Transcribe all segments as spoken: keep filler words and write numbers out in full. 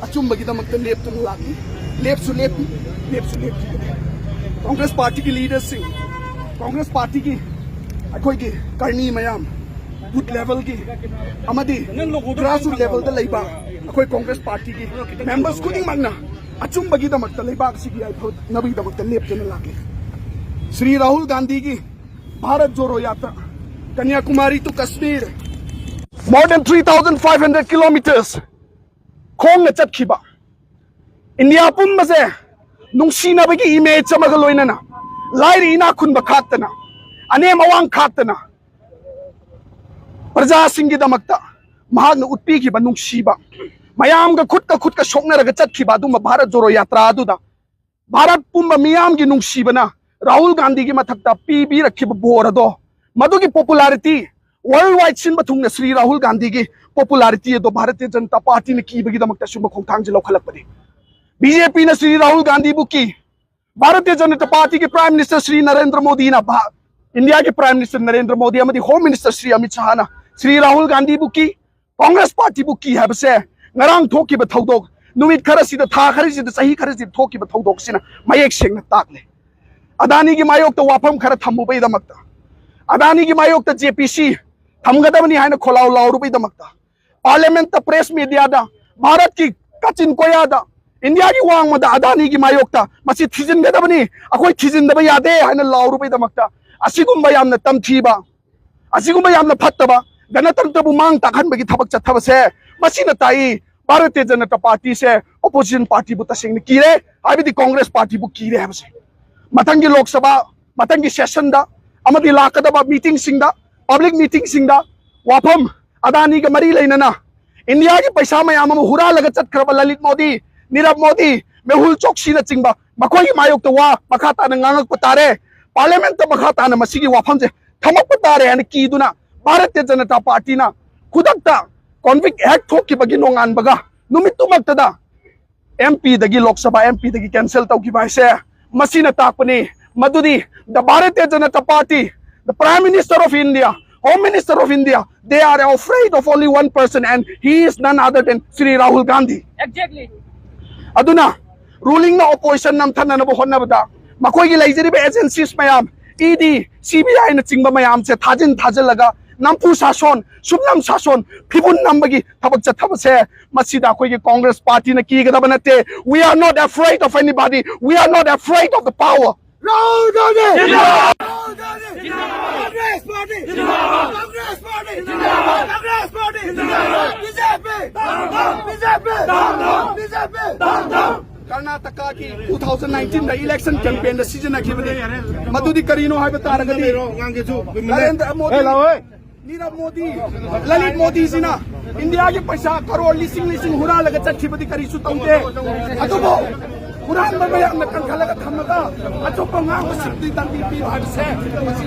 ꯑꯆꯨꯝꯕꯒꯤꯗꯃꯛꯇ ꯂꯦꯞꯇꯨꯅ ꯂꯥꯛꯂꯤ꯫ ꯂꯦꯞꯁꯨ ꯂꯦꯞꯄꯤ, ꯂꯦꯞꯁꯨ ꯂꯦꯞꯈꯤꯒꯅꯤ꯫ ꯀꯣꯡꯒ꯭ꯔꯦꯁ ꯄꯥꯔꯇꯤꯒꯤ ꯂꯤꯗꯔꯁꯤꯡ, ꯀꯣꯡꯒ꯭ꯔꯦꯁ ꯄꯥꯔꯇꯤꯒꯤ ꯑꯩꯈꯣꯏꯒꯤ ꯀꯔꯃꯤ ꯃꯌꯥꯝ, ꯕꯨꯊ ꯂꯦꯚꯦꯜꯒꯤ ꯑꯃꯗꯤ ꯒ꯭ꯔꯥꯁꯔꯨꯠ ꯂꯦꯚꯦꯜꯗ ꯂꯩꯕ ꯑꯩꯈꯣꯏ ꯀꯣꯡꯒ꯭ꯔꯦꯁ ꯄꯥꯔꯇꯤꯒꯤ ꯃꯦꯝꯕꯔꯁ ꯈꯨꯗꯤꯡꯃꯛꯅ ꯑꯆꯨꯝꯕꯒꯤꯗꯃꯛꯇ, ꯂꯩꯕꯥꯛ ꯑꯁꯤꯒꯤ ꯌꯥꯏꯐꯅꯕꯒꯤꯗꯃꯛꯇ ꯂꯦꯞꯇꯨꯅ ꯂꯥꯛꯂꯤ꯫ ꯁ꯭ꯔꯤ ꯔꯥꯍꯨꯜ ꯒꯥꯟꯙꯤꯒꯤ ꯚꯥꯔꯠ ꯖꯣꯔꯣ ꯌꯥꯇ꯭ꯔꯥ, Kanyakumari to Kashmir, more than three thousand five hundred kilometers ꯈꯣꯡꯅ ꯆꯠꯈꯤꯕ, ꯏꯟꯗꯤꯌꯥ ꯄꯨꯝꯕꯁꯦ ꯅꯨꯡꯁꯤꯅꯕꯒꯤ ꯏꯃꯦꯖ ꯑꯃꯒ ꯂꯣꯏꯅꯅ, ꯂꯥꯏꯔ ꯏꯅꯥꯛ ꯈꯨꯟꯕ ꯈꯥꯛꯇꯅ, ꯑꯅꯦꯝ ꯑꯋꯥꯡ ꯈꯥꯛꯇꯅ, ꯄ꯭ꯔꯖꯥꯁꯤꯡꯒꯤꯗꯃꯛꯇ ꯃꯍꯥꯛꯅ ꯎꯠꯄꯤꯈꯤꯕ ꯅꯨꯡꯁꯤꯕ, ꯃꯌꯥꯝꯒ ꯈꯨꯠꯀ ꯈꯨꯠꯀ ꯁꯣꯛꯅꯔꯒ ꯆꯠꯈꯤꯕ ꯑꯗꯨꯝꯕ ꯚꯥꯔꯠ ꯖꯣꯔꯣ ꯌꯥꯇ꯭ꯔꯥ ꯑꯗꯨꯗ ꯚꯥꯔꯠ ꯄꯨꯝꯕ ꯃꯤꯌꯥꯝꯒꯤ ꯅꯨꯡꯁꯤꯕꯅ ꯔꯥꯍꯨꯜ ꯒꯥꯟꯙꯤꯒꯤ ꯃꯊꯛꯇ ꯄꯤꯕꯤꯔꯛꯈꯤꯕ ꯕꯣꯔ ꯑꯗꯣ, ꯃꯗꯨꯒꯤ ꯄꯣꯄꯨꯂꯥꯔꯤꯇꯤ, ꯋꯥꯔꯜ ꯋꯥꯏꯗ ꯁꯤꯟꯕ ꯊꯨꯡꯅ ꯁ꯭ꯔꯤ ꯔꯥꯍꯨꯜ ꯒꯥꯟꯙꯤꯒꯤ ꯄꯣꯄꯨꯂꯥꯔꯤꯇꯤ ꯑꯗꯣ ꯚꯥꯔꯇꯤꯌ ꯖꯅꯇꯥ ꯄꯥꯔꯇꯤꯅ ꯀꯤꯕꯒꯤꯗꯃꯛꯇ ꯁꯤꯒꯨꯝꯕ ꯈꯣꯡꯊꯥꯡꯁꯤ ꯂꯧꯈꯠꯂꯛꯄꯅꯤ꯫ ꯕꯤ ꯖꯦ ꯄꯤꯅ ꯁ꯭ꯔꯤ ꯔꯥꯍꯨꯜ ꯒꯥꯟꯙꯤꯕꯨ ꯀꯤ, ꯚꯥꯔꯇꯤꯌ ꯖꯅꯇꯥ ꯄꯥꯔꯇꯤꯒꯤ ꯄ꯭ꯔꯥꯏꯝ ꯃꯤꯅꯤꯁꯇꯔ ꯁ꯭ꯔꯤ ꯅꯔꯦꯟꯗ꯭ꯔ ꯃꯣꯗꯤꯅ ꯚꯥ-, ꯏꯟꯗꯤꯌꯥꯒꯤ ꯄ꯭ꯔꯥꯏꯝ ꯃꯤꯅꯤꯁꯇꯔ ꯅꯔꯦꯟꯗ꯭ꯔ ꯃꯣꯗꯤ ꯑꯃꯗꯤ ꯍꯣꯝ ꯃꯤꯅꯤꯁꯇꯔ ꯁ꯭ꯔꯤ ꯑꯃꯤꯠ ꯁꯍꯥꯅ ꯁ꯭ꯔꯤ ꯔꯥꯍꯨꯜ ꯒꯥꯟꯙꯤꯕꯨ ꯀꯤ, ꯀꯣꯡꯒ꯭ꯔꯦꯁ ꯄꯥꯔꯇꯤꯕꯨ ꯀꯤ ꯍꯥꯏꯕꯁꯦ ꯉꯔꯥꯡ ꯊꯣꯛꯈꯤꯕ ꯊꯧꯗꯣꯛ, ꯅꯨꯃꯤꯠ ꯈꯔꯁꯤꯗ, ꯊꯥ ꯈꯔꯁꯤꯗ, ꯆꯍꯤ ꯈꯔꯁꯤꯗ ꯊꯣꯛꯈꯤꯕ ꯊꯧꯗꯣꯛꯁꯤꯅ ꯃꯌꯦꯛ ꯁꯦꯡꯅ ꯇꯥꯛꯂꯦ꯫ ꯑꯗꯥꯅꯤꯒꯤ ꯃꯥꯌꯣꯛꯇ ꯋꯥꯐꯝ ꯈꯔ ꯊꯝꯃꯨꯕꯩꯗꯃꯛꯇ, ꯑꯗꯥꯅꯤꯒꯤ ꯃꯥꯌꯣꯛꯇ ꯖꯦ ꯄꯤ ꯁꯤ ꯊꯝꯒꯗꯕꯅꯤ ꯍꯥꯏꯅ ꯈꯣꯜꯂꯥꯎ ꯂꯥꯎꯔꯨꯕꯩꯗꯃꯛꯇ, ꯄꯥꯔꯂꯤꯌꯥꯃꯦꯟꯠꯇ, ꯄ꯭ꯔꯦꯁ ꯃꯤꯗꯤꯌꯥꯗ, ꯚꯥꯔꯠꯀꯤ ꯀꯥꯆꯤꯟ ꯀꯣꯌꯥꯗ, ꯏꯟꯗꯤꯌꯥꯒꯤ ꯋꯥꯡꯃꯗ ꯑꯗꯥꯅꯤꯒꯤ ꯃꯥꯌꯣꯛꯇ ꯃꯁꯤ ꯊꯤꯖꯤꯟꯒꯗꯕꯅꯤ, ꯑꯩꯈꯣꯏ ꯊꯤꯖꯤꯟꯗꯕ ꯌꯥꯗꯦ ꯍꯥꯏꯅ ꯂꯥꯎꯔꯨꯕꯩꯗꯃꯛꯇ, ꯑꯁꯤꯒꯨꯝꯕ ꯌꯥꯝꯅ ꯇꯝꯊꯤꯕ, ꯑꯁꯤꯒꯨꯝꯕ ꯌꯥꯝꯅ ꯐꯠꯇꯕ, ꯒꯅꯇꯟꯇ꯭ꯔꯕꯨ ꯃꯥꯡ ꯇꯥꯛꯍꯟꯕꯒꯤ ꯊꯕꯛ ꯆꯠꯊꯕꯁꯦ, ꯃꯁꯤꯅ ꯇꯥꯛꯏ ꯚꯥꯔꯇꯤꯌ ꯖꯅꯇꯥ ꯄꯥꯔꯇꯤꯁꯦ ꯑꯣꯄꯣꯖꯤꯁꯟ ꯄꯥꯔꯇꯤꯕꯨ ꯇꯁꯦꯡꯅ ꯀꯤꯔꯦ, ꯍꯥꯏꯕꯗꯤ ꯀꯣꯡꯒ꯭ꯔꯦꯁ ꯄꯥꯔꯇꯤꯕꯨ ꯀꯤꯔꯦ ꯍꯥꯏꯕꯁꯦ꯫ ꯃꯊꯪꯒꯤ ꯂꯣꯛ ꯁꯚꯥ, ꯃꯊꯪꯒꯤ ꯁꯦꯁꯟꯗ ꯑꯃꯗꯤ ꯂꯥꯛꯀꯗꯕ ꯃꯤꯇꯤꯡꯁꯤꯡꯗ, ꯄꯕ꯭ꯂꯤꯛ ꯃꯤꯇꯤꯡꯁꯤꯡꯗ ꯋꯥꯐꯝ ꯑꯗꯥꯅꯤꯒ ꯃꯔꯤ ꯂꯩꯅꯅ ꯏꯟꯗꯤꯌꯥꯒꯤ ꯄꯩꯁꯥ ꯃꯌꯥꯝ ꯑꯃ ꯍꯨꯔꯥꯜꯂꯒ ꯆꯠꯈ꯭ꯔꯕ ꯂꯂꯤꯠ ꯃꯣꯗꯤ, ꯅꯤꯔꯕ ꯃꯣꯗꯤ, ꯃꯦꯍꯨꯜ ꯆꯣꯛꯁꯤꯅꯆꯤꯡꯕ ꯃꯈꯣꯏꯒꯤ ꯃꯥꯌꯣꯛꯇ ꯋꯥ ꯃꯈꯥ ꯇꯥꯅ ꯉꯥꯡꯉꯛꯄ ꯇꯥꯔꯦ꯫ ꯄꯥꯔꯂꯤꯌꯥꯃꯦꯟꯠꯇ ꯃꯈꯥ ꯇꯥꯅ ꯃꯁꯤꯒꯤ ꯋꯥꯐꯝꯁꯦ ꯊꯝꯃꯛꯄ ꯇꯥꯔꯦ ꯍꯥꯏꯅ ꯀꯤꯗꯨꯅ ꯚꯥꯔꯇꯤꯌ ꯖꯅꯇꯥ ꯄꯥꯔꯇꯤꯅ ꯈꯨꯗꯛꯇ ꯀꯣꯟꯚꯤꯛ ꯍꯦꯛ ꯊꯣꯛꯈꯤꯕꯒꯤ ꯅꯣꯡꯉꯥꯟꯕꯒ ꯅꯨꯃꯤꯠꯇꯨꯃꯛꯇꯗ M ꯄꯤꯗꯒꯤ, Lok Sabha M ꯄꯤꯗꯒꯤ cancel ꯇꯧꯈꯤꯕ ꯍꯥꯏꯁꯦ ꯃꯁꯤꯅ ꯇꯥꯛꯄꯅꯤ ꯃꯗꯨꯗꯤ the Bharatiya Janata Party, the Prime Minister of India, Home Minister of India, they are afraid of only one person, and he is none other than Shri Rahul Gandhi. Exactly. ꯑꯗꯨꯅ ꯔꯨꯂꯤꯡꯅ opposition ꯅꯝꯊꯅꯅꯕ ꯍꯣꯠꯅꯕꯗ ꯃꯈꯣꯏꯒꯤ ꯂꯩꯖꯔꯤꯕ ꯑꯦꯖꯦꯟꯁꯤꯁ ꯃꯌꯥꯝ, E ꯗꯤ, C B ꯑꯥꯏꯅꯆꯤꯡꯕ ꯃꯌꯥꯝꯁꯦ ꯊꯥꯖꯤꯟ ꯊꯥꯖꯤꯜꯂꯒ ꯅꯝꯐꯨ ꯁꯥꯁꯣꯟ, ꯁꯨꯞꯅꯝ ꯁꯥꯁꯣꯟ, ꯐꯤꯕꯨꯟ ꯅꯝꯕꯒꯤ ꯊꯕꯛ ꯆꯠꯊꯕꯁꯦ, ꯃꯁꯤꯗ ꯑꯩꯈꯣꯏꯒꯤ ꯀꯣꯡꯒ꯭ꯔꯦꯁ ꯄꯥꯔꯇꯤꯅ ꯀꯤꯒꯗꯕ ꯅꯠꯇꯦ. We are not afraid of anybody. We are not afraid of the power. Rahul Gandhi! Jindabad! Rahul Gandhi! Jindabad! Congress Party! Jindabad! Congress Party! Jindabad! Congress Party! Jindabad! B J P! Down, down! B J P! Down, down! B J P! Down, down! ꯀꯔꯅꯥꯇꯀꯥꯒꯤ two thousand nineteenꯗ election campaignꯗ ꯁꯤꯖꯤꯟꯅꯈꯤꯕꯅꯤ꯫ ꯃꯗꯨꯗꯤ ꯀꯔꯤꯅꯣ ꯍꯥꯏꯕ ꯇꯥꯔꯒꯗꯤ, ꯅꯔꯦꯟꯗ꯭ꯔ ꯃꯣꯗꯤ, ꯅꯤꯔꯕ ꯃꯣꯗꯤ, ꯂꯂꯤꯠ ꯃꯣꯗꯤꯁꯤꯅ ꯏꯟꯗꯤꯌꯥꯒꯤ ꯄꯩꯁꯥ ꯀꯔꯣꯔ ꯂꯤꯁꯤꯡ ꯂꯤꯁꯤꯡ ꯍꯨꯔꯥꯜꯂꯒ ꯆꯠꯈꯤꯕꯗꯤ ꯀꯔꯤꯁꯨ ꯇꯧꯗꯦ꯫ ꯑꯗꯨꯕꯨ ꯍꯨꯔꯥꯟꯕ ꯃꯌꯥꯝꯅ ꯀꯟꯈꯠꯂꯒ ꯊꯝꯃꯒ ꯑꯆꯨꯝꯕ ꯉꯥꯡꯕꯁꯤꯡꯗꯤ ꯇꯝꯕꯤ ꯄꯤꯕ ꯍꯥꯏꯕꯁꯦ ꯃꯁꯤ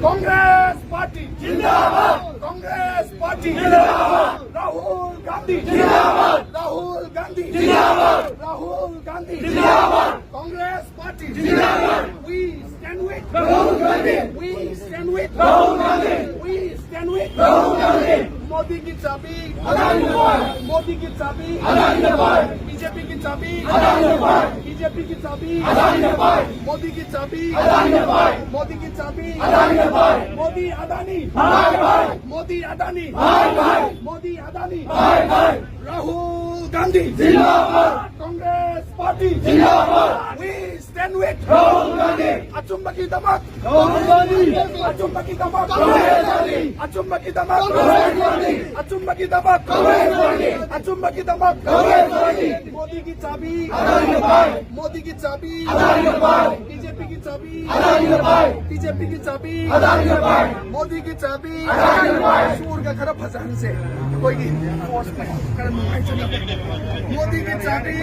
Congress Party! Jindabad! Congress Party! Jindabad! Rahul Gandhi! Jindabad! Rahul Gandhi! Jindabad! Rahul Gandhi! Jindabad! Congress Party! Jindabad! We stand with Rahul Gandhi! We stand with Rahul Gandhi! We stand with Rahul Gandhi! Modi की चाबी, मोदी की चाबी, BJP की चाबी, BJP की चाबी, मोदी की चाबी, मोदी की चाबी, Modi Adani, Modi Adani, Modi Adani. Rahul Gandhi! Jindabad! Congress Party! Jindabad! We stand with Rahul Gandhi! ꯑꯆꯨꯝꯕꯒꯤꯗꯃꯛ! Rahul Gandhi! ꯑꯆꯨꯝꯕꯒꯤꯗꯃꯛ! Rahul Gandhi! ꯑꯆꯨꯝꯕꯒꯤꯗꯃꯛ! Rahul Gandhi! ꯑꯆꯨꯝꯕꯒꯤꯗꯃꯛ! Rahul Gandhi! ꯑꯆꯨꯝꯕꯒꯤꯗꯃꯛ! Rahul Gandhi! Modi की चाबी! मोदी की चाबी! बीजेपी की चाबी! बीजेपी की चाबी! मोदी की चाबी! ꯁꯨꯔꯒ ꯈꯔ ꯐꯖꯍꯟꯁꯦ꯫ ꯑꯩꯈꯣꯏꯒꯤ ꯐꯣꯔꯁ ꯈꯔ ꯅꯨꯡꯉꯥꯏꯖꯅꯕ꯫ मोदी की चाबी!